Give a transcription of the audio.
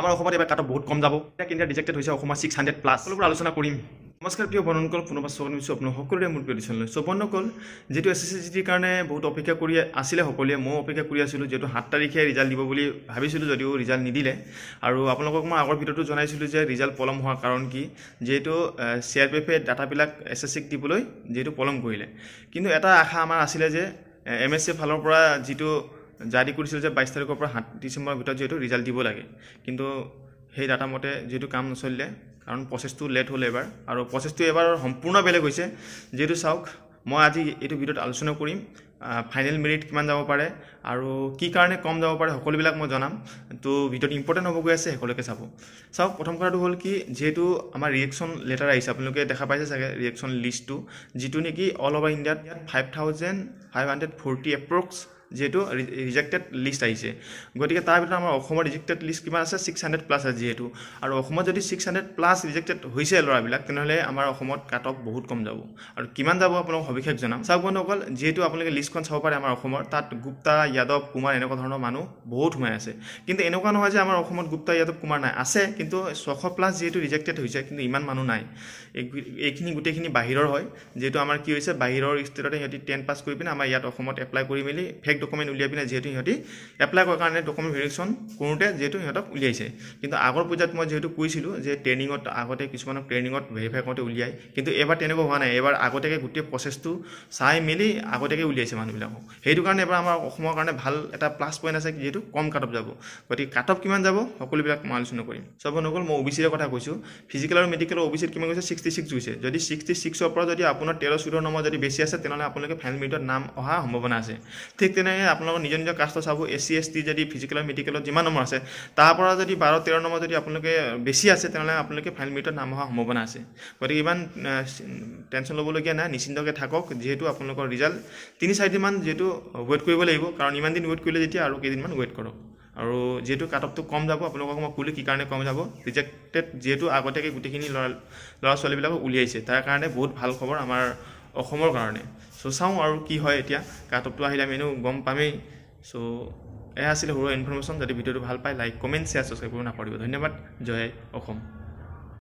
আমাৰ অসমত এবাৰ কাট অফ বহুত কম যাব। এতিয়া কেন্দ্ৰীয় ৰিজেক্টেড হৈছে অসমৰ 600 প্লাছ, সকলোবোৰ আলোচনা কৰিম। নমস্কাৰ প্ৰিয় বন্ধুসকল, পুনৰবাৰ স্বাগতম জনাইছোঁ আপোনাৰ সকলোৰে মোৰ প্ৰিয় চেনেললৈ। চ' বন্ধুসকল, যিহেতু এছ এছ চি জি ডিৰ কাৰণে বহুত অপেক্ষা কৰি আছিলে সকলোৱে, ময়ো অপেক্ষা কৰি আছিলোঁ। যিহেতু 7 তাৰিখে ৰিজাল্ট দিব বুলি ভাবিছিলোঁ যদিও ৰিজাল্ট নিদিলে। আৰু আপোনালোকক মই আগৰ ভিডিঅ'টো জনাইছিলোঁ যে ৰিজাল্ট পলম হোৱাৰ কাৰণ কি, যিহেতু চি আৰ পি এফে ডাটাবিলাক এছ এছ চিক দিবলৈ যিহেতু পলম কৰিলে। কিন্তু এটা আশা আমাৰ আছিলে যে এম এছ চি ফালৰ পৰা যিটো জাৰি কৰিছিল যে 22 তাৰিখৰ পৰা 7 ডিচেম্বৰৰ ভিতৰত যিহেতু ৰিজাল্ট দিব লাগে, কিন্তু সেই ডাটা মতে যিহেতু কাম নচলিলে, কাৰণ প্ৰচেছটো লেট হ'ল এবাৰ আৰু প্ৰচেছটো এবাৰ সম্পূৰ্ণ বেলেগ হৈছে। যিহেতু চাওক, মই আজি এইটো ভিডিঅ'ত আলোচনা কৰিম ফাইনেল মেৰিট কিমান যাব পাৰে আৰু কি কাৰণে কম যাব পাৰে, সকলোবিলাক মই জনাম। তো ভিডিঅ'টো ইম্পৰ্টেণ্ট হ'ব গৈ আছে, সকলোকে চাব। চাওক, প্ৰথম কথাটো হ'ল কি, যিহেতু আমাৰ ৰিজেকশ্যন লেটাৰ আহিছে, আপোনালোকে দেখা পাইছে চাগে ৰিজেকশ্যন লিষ্টটো, যিটো নেকি অল অভাৰ ইণ্ডিয়াত ইয়াত 5540 এপ্ৰক্স যিহেতু ৰিজেক্টেড লিষ্ট আহিছে। গতিকে তাৰ ভিতৰত আমাৰ অসমৰ ৰিজেক্টেড লিষ্ট কিমান আছে? 600 প্লাছ আছে যিহেতু। আৰু অসমত যদি 600 প্লাছ ৰিজেক্টেড হৈছে ল'ৰাবিলাক, তেনেহ'লে আমাৰ অসমত কাট অফ বহুত কম যাব। আৰু কিমান যাব আপোনালোক সবিশেষ জনাম। চাওক বন্ধুসকল, যিহেতু আপোনালোকে লিষ্টখন চাব পাৰে আমাৰ অসমৰ, তাত গুপ্তা, যাদৱ, কুমাৰ এনেকুৱা ধৰণৰ মানুহ বহুত সোমাই আছে। কিন্তু এনেকুৱা নহয় যে আমাৰ অসমত গুপ্তা, যাদৱ, কুমাৰ নাই, আছে। কিন্তু 600 প্লাছ যিহেতু ৰিজেক্টেড হৈছে, কিন্তু ইমান মানুহ নাই। এইখিনি গোটেইখিনি বাহিৰৰ হয়। যিহেতু আমাৰ কি হৈছে, বাহিৰৰ ষ্টেটতে সিহঁতি 10 পাছ কৰি পিনে আমাৰ ইয়াত অসমত এপ্লাই কৰি মেলি ফেক ডকুমেণ্ট উলিয়াই পিনে যিহেতু সিহঁতি এপ্লাই কৰাৰ কাৰণে ডকুমেণ্ট ভেৰিফিকেশ্যন কৰোঁতে যিহেতু সিহঁতক উলিয়াইছে। কিন্তু আগৰ পৰ্যায়ত মই যিহেতু কৈছিলোঁ যে ট্ৰেইনিঙত আগতে কিছুমানক ট্ৰেইনিঙত ভেৰিফাই কৰোঁতে উলিয়াই, কিন্তু এইবাৰ তেনেকুৱা হোৱা নাই। এইবাৰ আগতীয়াকৈ গোটেই প্ৰচেছটো চাই মেলি আগতীয়াকৈ উলিয়াইছে মানুহবিলাকক। সেইটো কাৰণে এবাৰ আমাৰ অসমৰ কাৰণে ভাল এটা প্লাছ পইণ্ট আছে, যিহেতু কম কাট অফ যাব। গতিকে কাট অফ কিমান যাব সকলোবিলাক মই আলোচনা কৰিম। চব বন্ধুসকল, মই অ' বি চিৰে কথা কৈছোঁ। ফিজিকেল আৰু মেডিকেলৰ অ' বি চিত কিমান গৈছে? 66 গৈছে। যদি 66ৰ পৰা যদি আপোনাৰ 13 14 নম্বৰ যদি বেছি আছে, তেনেহ'লে আপোনালোকে ফাইনেল মেৰিটত নাম অহা সম্ভাৱনা আছে। ঠিক তেনেকৈ আপোনালোকৰ নিজৰ নিজৰ কাষ্টৰ চাব, এছ চি, এছ টি যদি ফিজিকেল আৰু মেডিকেলত যিমান নম্বৰ আছে, তাৰ পৰা যদি 12 13 নম্বৰ যদি আপোনালোকে বেছি আছে, তেনেহ'লে আপোনালোকে ফাইনেল মেৰিটত নাম অহা সম্ভাৱনা আছে। গতিকে ইমান টেনশ্যন ল'বলগীয়া নাই, নিশ্চিন্তকৈ থাকক। যিহেতু আপোনালোকৰ ৰিজাল্ট 3-4 দিনমান যিহেতু ৱেইট কৰিব লাগিব, কাৰণ ইমান দিন ৱেইট কৰিলে যেতিয়া আৰু কেইদিনমান ৱেইট কৰক। আৰু যিহেতু কাট অফটো কম যাব, আপোনালোকক মই ক'লোঁ কি কাৰণে কম যাব। ৰিজেক্টেড যিহেতু আগতীয়াকৈ গোটেইখিনি ল'ৰা ল'ৰা ছোৱালীবিলাকক উলিয়াইছে, তাৰ কাৰণে বহুত ভাল খবৰ আমাৰ অসমৰ কাৰণে। চ' চাওঁ আৰু কি হয়। এতিয়া কাট অফটো আহিলে আমি এনেও গম পামেই। চ' এয়া আছিলে সৰু ইনফৰমেশ্যন। যদি ভিডিঅ'টো ভাল পায়, লাইক, কমেণ্ট, শ্বেয়াৰ, ছাবস্ক্ৰাইব কৰিব নাপাহৰিব। ধন্যবাদ। জয় অসম।